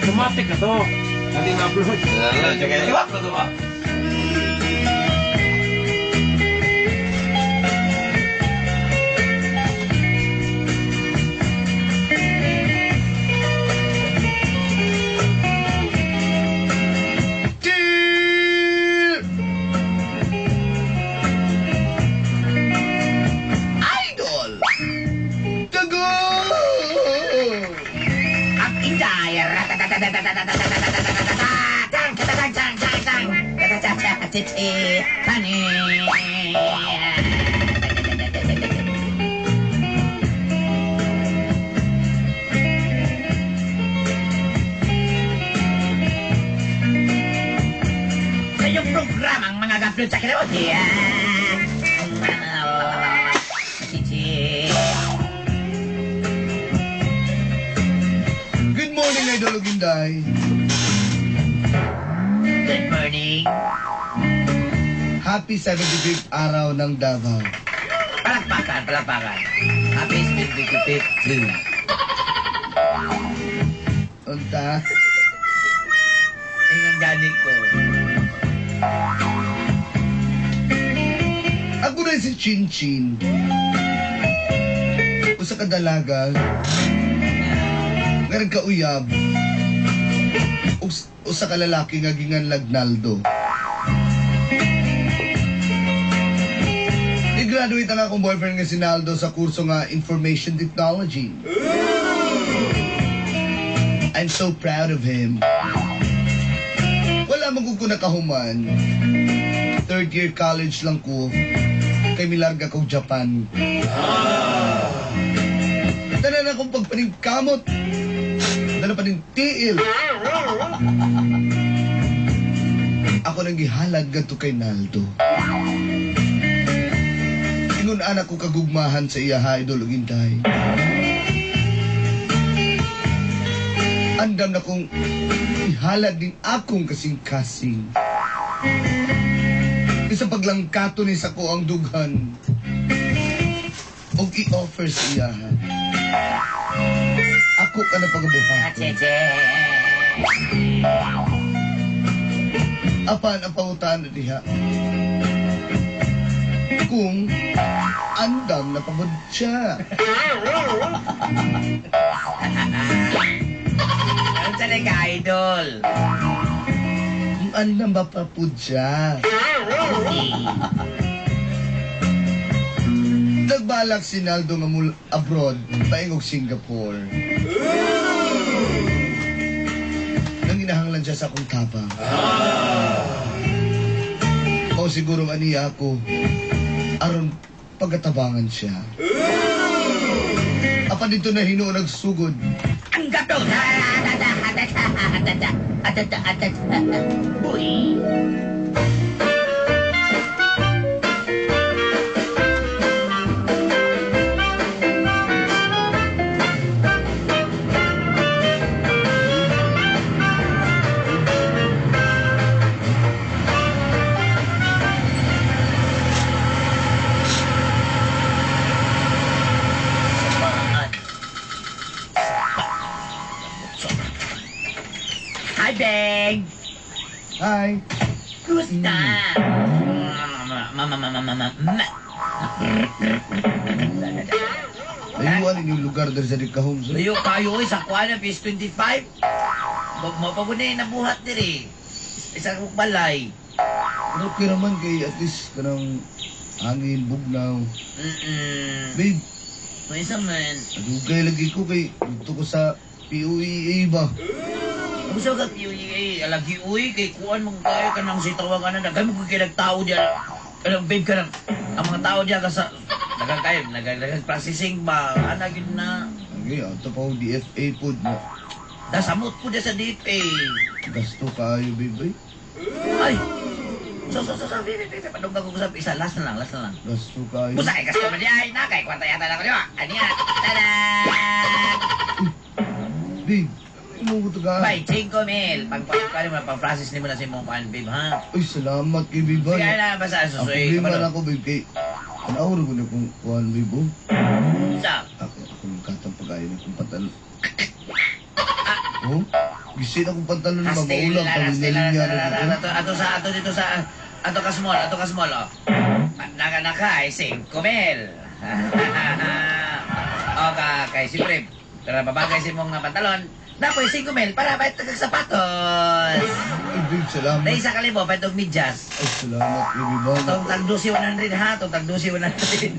Automatic na to. Hindi na-upload. Iwak na to ba? Dear Idol! Tago! Ang inday! Ratatatatatatatatatatatatatang! Katatang, tang, tang, tang! Tatatatati, tani. Sa iyong programang mga gaplo sa kinabuhi. Titi. Good morning, Idol Uginday. Good morning. Happy 75th araw ng Davao. Palakpakan, palakpakan. Happy 75th too. Unta, Ingon gani ko. ako na si Chin Chin. Usa ka dalaga. Nga nagkauyab. Usa ka lalaki nga ginganlag Naldo. I-graduate ang akong boyfriend nga si Naldo sa kurso nga Information Technology. I'm so proud of him. Wala man ko nakahuman. Third year college lang ko. Kay milarga kog Japan. Tanan akong pagpaningkamot. Tanan paning tiil. Ako nang gihalad gadto kay Naldo. Ingon anak ko kagugmahan sa iya ha, Idol ug Inday. Andam na kong ihalad din akong kasing-kasing. Isa paglangkato ni sa ko ang dughan. Og i-offer sa iya ha. Ako ka na pagabuhaton. Atete. Apan ang pangutaan na diha. Kung andam na pagod siya. Ano talaga, idol? Kung andam ba pa po siya. Nagbalak si Naldo nga mula abroad, paingog Singapore. Nanginahanglan siya sa akong tabang. O siguro aniya ako, aron pagkatabangan siya. Apan dito na hinuon nagsugod. Ang gaplo! Uy! Hi, Beng! Hi! Kumusta? Mama, mama, mama, mama. Layuan inyong lugar diri sa Dikahom. Sir. Layo kayo oy sa kuan na PS 25. Mapaguna na nabuhat diri. Isa kong balay. Pero okay naman kay at least kanang hangin, bugnaw. Babe, May isa man. adugay lagi ko kay dito ko sa POEA ba? Gusto ka PUEA, alagi uy kay kuan mong kayo kanang si tawagan na daghan mo kay nagtao diyan. Kanang babe kanang ang mga tao diyan ka sa daghang kayo nag processing ba ana gyud na. Okay, ato pa akong DFA po na. Dasamot po diyan sa DFA. Gasto kayo, babe. Ay. So, babe, babe, padunggan ko sa isa last na lang, last na lang. Gasto kayo. Busa kay customer diya ay na kay kwarta yata na ko diwa. Aniya. Tada! Babe, ano mo ko tagaan? Bay, 5 mil. Pag pag mo pang process nimo na sa imong kuan babe ha. Uy, salamat kay babe. Sige na basta Ang susuy. problema na ako, babe, kay Tanaw ko na kung kuhan, babe, oh. Sa. Ako, ako ng katang pag-ayo na kung patan. Oh? Gisin akong pantalon na Hastila, maulang kami hastila, linya hastila, ato, ato sa, ato dito sa, ato ka small, ato ka small, oh. Naka, naka, ay, 5,000. O, ka, kay siyempre, pero babagay sa imong nga pantalon, napoy 5,000 para bayad kag sapatos. Ay, babe, salamat. Na 1,000, bayad og medyas. Ay, salamat, baby. Bye. Tong tag 12 100 ha, tong tag 12 100.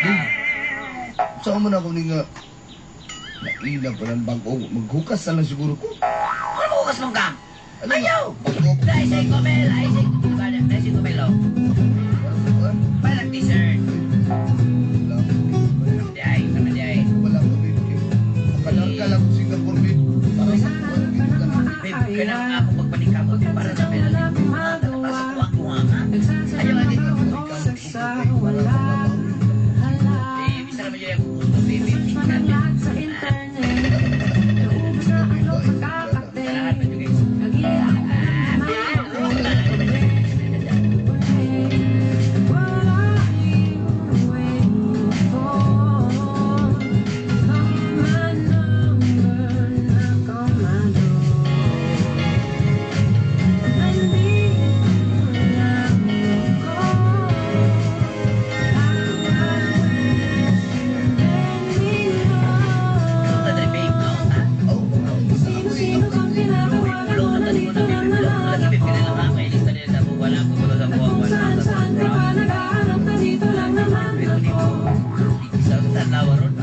Babe, saan mo na ako ni nga naila pa ng bago. Maghukas na lang siguro ko. Ano mo hukas mong kang? Ano? Ayaw! Bago. Dahil 5,000, ay 5,000, oh. Para Parang t-shirt. Salamat, babe. Di ay, sama di ay. Wala ko, babe. Makalarga lang ko Singapore, babe. Para sa kuwan, babe. Babe, kailangan ako pagpanikabot eh, para sa pera. Para sa kuwang-kuwang, ha? Ayaw nga dito. Babe, isa naman yun yung gusto, baby. Kailangan ba yun, guys? Ikaw na dre, babe, no? Ha? Oh, basta ako eh. Ulo ka tali mo na, babe. Ulo ka lagi, babe. Kailangan ha, may lista nila sa wala ko wala sa buwang, wala sa buwang. Pero di ko, isa sa tanawa ron.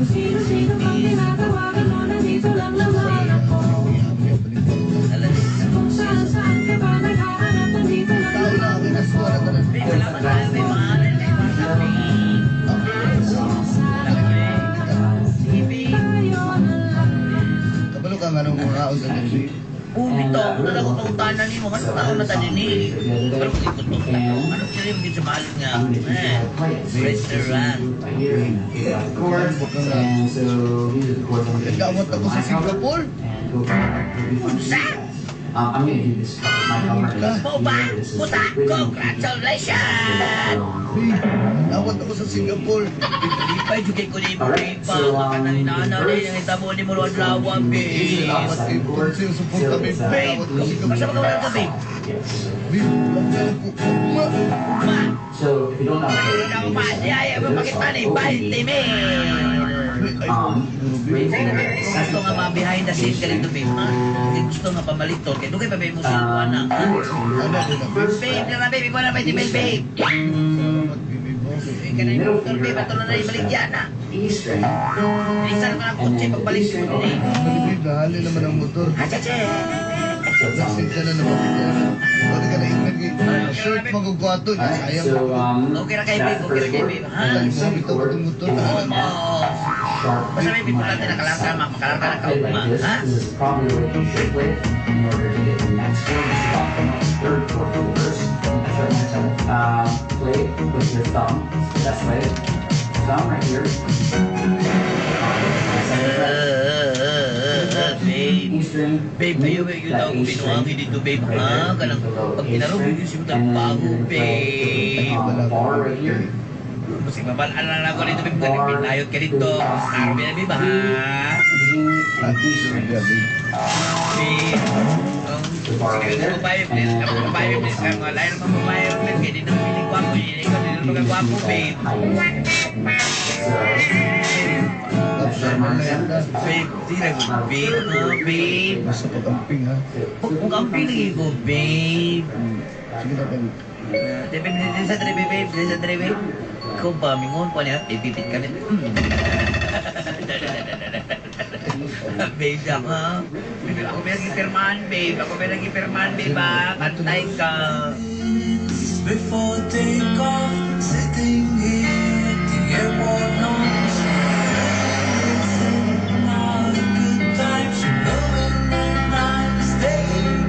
Alas. Tao na ako, nasuwa na tanan. Babe, salamat tayo, babe. Mga alin, babe. Mga sabi. Salamat, babe. Sige, babe. Kabalo ka nga nung mga kaon sa babe. Oh, bitaw, kung talaga pangutanan nimo, ano tao na tanin ni? Pero kung ikot mo, ano sila yung sa mahal nga? Eh, restaurant. Kabalo ka nga. Nagkawat ako sa Singapore. Unsa? I'm gonna do this cover. My cover is Mo ba? here. This is Puta, written congratulations! Babe, nagkawat ako sa Singapore. Lipay, jugay ko ni mo, Alright, pa. so, Kanalina na rin, ang itabo ni mo, adlaw, babe. Salamat, babe. Kung sino suporta, babe. Babe, Nagkawat ko sa basta Singapore. magkawala ka, babe. Yes. Babe, wala ko. Ugma. Ma, So if you don't know how to wala ko pa, di ay, makita ni, 20 mil. Babe, ay, siguro, babe. raising the Gusto nga mga behind the scene ka dito, babe, ha? Kaya gusto nga pamalitor, kaya dugay pa, babe, mo sinuan na, ha? index finger Ano, at ano, the babe? first Babe, fret, na babe, ikaw na 20 mil, babe. Salamat, baby. Eh, kanay middle motor, finger babe, at ato the na na first ibaligya fret, na. E string, Isa na ang and kotse then the pagbalik E mo string din eh. open. Babe, nahali naman ang motor. Ha, cha, cha. So it's on. Nagsinta na naman. Pwede ka na ingnan kay short magugwato. Alright, Sayang. so Okay ra kay that's babe, the okay ra first kay chord. babe, ha? And then the second Ito, chord itong motor is na an alam. F Oo. sharp Basta may importante minor na kalarga, seven. makalarga na Play kaugma, like this. ha? This is probably the way you should play it in order to get the next chord, which is off the third chord for the verse. F sharp minor seven. Play with your thumb. It's the best way. Thumb right here. On the second fret. Babe. E string. Babe, mute ayaw yung that daw A string binuhangin dito, babe, right ha? there, Kanang the low pag A kinarog, string, yun si and then bago, you're gonna play babe. the bar right here. Mas mabalaan na lang ako dito, babe. Kanang pinayot ka dito. Karo na, babe, ha? G and E strings. Babe. Babe. Sige, ito babae, please. Ako babae, please. Ang mga layo ng babae, please. Kaya di na piling gwapo. Hindi ko, di na mga gwapo, babe. So, Tapos naman na yan. Babe, di na ko, babe, oh, babe. Basta pag-amping ha. Kung ang pili ko, babe. Sige na, babe. Di, babe, di sa tre, babe, di sa tre, babe. Ikaw ba, mingon ko niya, ipipit ka niya. Babe, ako. Babe, ako may nagipirmahan, babe. Ako may nagipirmahan, babe, ha? Pantay ka. Before takeoff, sitting here at the airport lounge, reminiscing all the good times, knowing that I'm staying.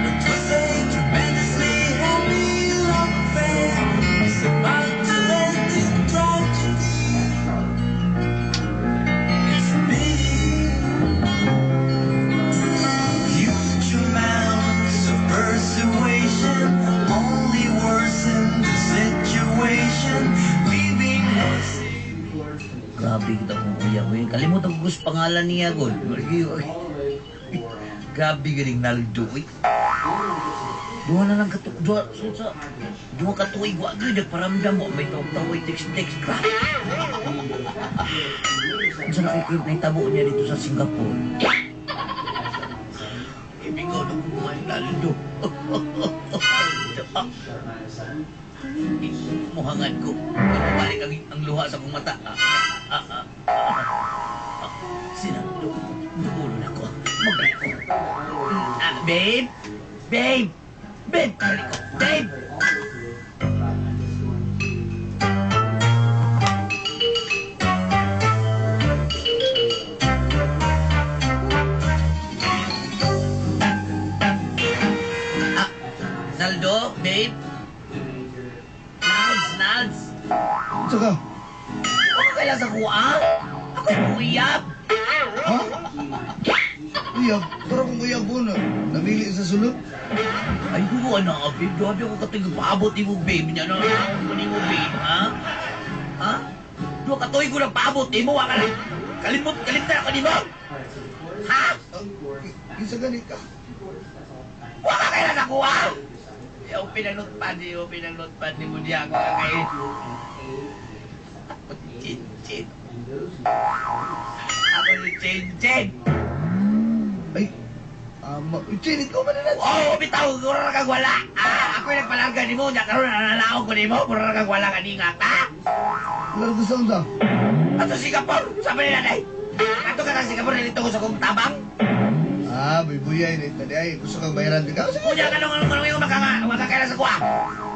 It was a tremendously happy love affair. It's about to end in tragedy. It's me. Huge amounts of persuasion only worsen the situation. Leaving Kalimot ko sa pangalan niya gol. Grabe galing Naldo uy. Duha na lang kato, duha, so, sa, duha ka tuig, wa gyud nagparamdam mo, may tawag-tawag, text-text, grabe. Unsa na kay nahitabo niya dito sa Singapore? Ibigaw na kumain Naldo. Muhangan ko. Balik ang luha sa akong mata. Sinando. Dulo na ko. Magbalik ko. Babe? Babe! Babe! Balik ko. Babe! Naldo? Babe? Nalds! Nalds! Unsa ka? Huwag ka kailan sa kuha? Ako'y uyab! Ha? Uyab? Pero kung uyab mo na, namili sa sulod? Ay, ko na, babe. Grabe ako katig paabot ni mo, babe. Niya na, ako ni mo, babe, ha? Ha? Duha katuig ko lang paabot ni mo, ka lang. Kalimot, kalimtan ako ni mo! Ha? Kinsa gani ka? Huwag ka kailan sa kuha? I-open ang notepad, i-open ang notepad ni mo diya. Ako ka kay... Ako ni Chin Chin. Ako ni Chin Chin. Ay, ama. Uy, Chin, ikaw man na. Oo, oh, bitaw, mura na kag wala. Ah, ako yung nagpalarga ni mo, niya karon nananaog ko ni mo, mura na kag wala ka ningat, ha? Larga sa unsa? Ato Singapore, sabi nila day. Ato ka sa Singapore, nilito ko sa kong tabang. Ah, buyay ni tadi ay gusto kang bayaran di ka. Sige. Kunya ka nung anong yung makakaila sa kuha.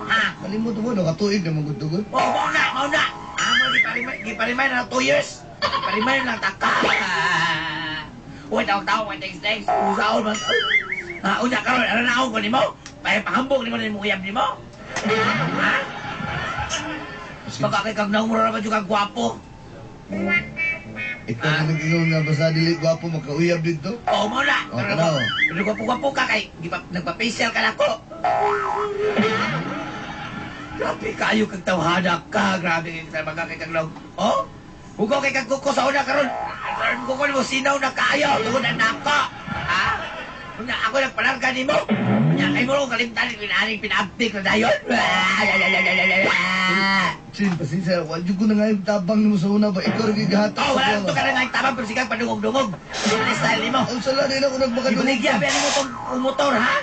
Ha? Kalimot mo no katuig na magudugod. Oh, mao na, mao na. Ah, mo giparimay na 2 years. Giparimay na lang taka. Uy, tawag-tawag, uy, thanks, thanks. Usaon man. Ha, unya karon, ano na ko nimo? Pahambog nimo nimo uyab nimo. Ha? Baka kay kag naumura na ba jud kag gwapo? Ikaw na nag-ingon nga basta dili gwapo makauyab dito. Oo, mao na. Oh, tanaw. Pero gwapo-gwapo ka kay nagpa-facial ka nako. Grabe kayo kag tawhana ka. Grabe kay mga kay kag long. Oh? Hugaw kay kag kuko sa una karon. Karon kuko nimo sinaw na kayo tungod na nako. Ha? Unya ako nagpalarga nimo. Unya kay mo kalimtan ni aning pina-update na dayon. Chin, pasensya, wa jud ko na nga yung tabang nimo sa una ba ikaw ra gigahatag. Oh, wala to ka na nga tabang pero sigang padungog-dungog. Ano style nimo? Ang sala din ako nagmakadungog. Ibaligya ba nimo tong motor ha?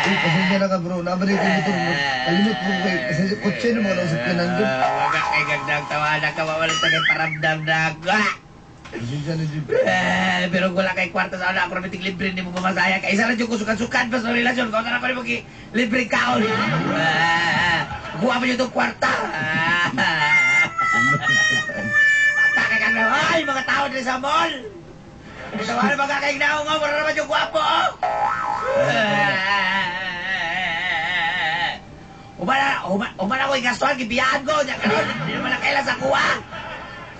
Uy, pasensya na ka bro. Nabalik ko motor mo. Kalimot mo kay pasensya kotse na mga nausap ka nandun. Wala kay gagdang tawanan ka, wala sa kay paramdam na. Pasensya na jud. Pero wala kay kwarta sa una, ako rabiting libre ni mo pamasaya. Kay isa na jud ko sukan-sukan pa sa relasyon. Kung na ko nimo libre kaon. Kuha pa jud tong kwarta. Ay, mga tao diri sa mall. Tawanan mga kay naong nga, wala naman yung gwapo. Human ako igastuhan, gibiyaan ko. Nya karon, di naman na sa kuha.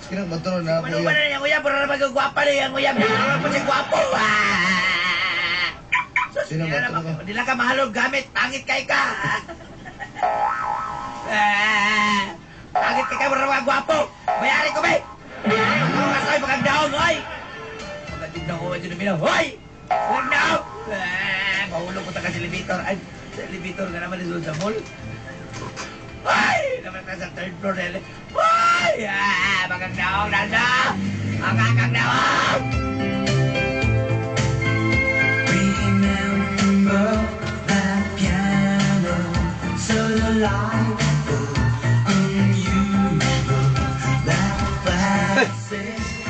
Sige na, motor na ako. Human na yung uyab, wala naman yung gwapa na yung uyab. Wala naman siya gwapo. Sus, Sino ba? di lang ka mahalog gamit, pangit kay ka. Pangit kay ka, wala naman gwapo. Bayari ko, be. Ako nga sa'yo, magagdaong, hoy. Magagdaong ko, medyo namin, hoy. Magagdaong. Mahulog ko ta ka sa elevator. Ay, sa elevator nga naman sa mall. Ay! Naman ka sa third floor nila. Ay! Magagdaong, nanda! Magagdaong! Remember that piano, so delightful, unusual, that classic.